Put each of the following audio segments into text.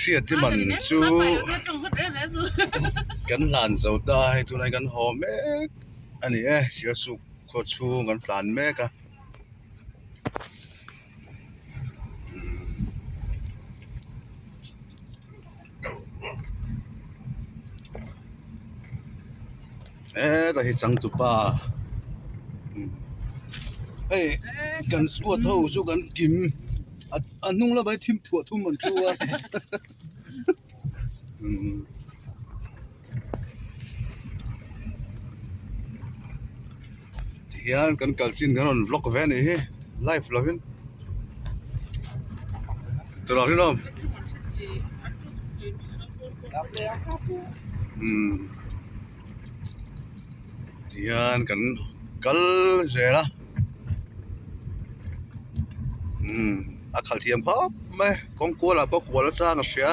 Hriati man chu kan hlan zo ta a hei tunah hian kan haw mek a ni e Sialsuk khaw chhung kan tlan mek a. Hetah hi changtupa hei kan squad ho chu kan kim a hnung lamah hian thim thuah thum an thu a tihian kan kal chin kan rawn vlog ve a nih hi live lovin tawlh rinawm umm tihian kan kal zel a umm a khalh thiam khawp mai kawng kual ah pawh kual a chang a hria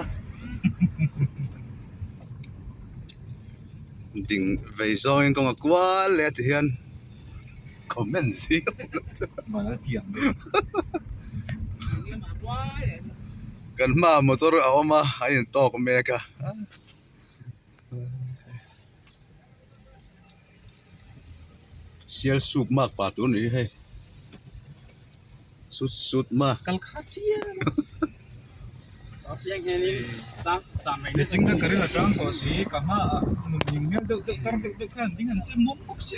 ding vei zawngin kawng a kual leh a ti hian comment zing kan hmaah motor a awm a a intawk mek a. Sial suk mak pa tur ni hei sut sut ma kal khat viau Mihring kha ka ring atang tawh si ka hmaah nun ning hmel deuh deuh tar deuh deuh khan ding an che muang bawk si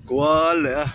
Kual leh a.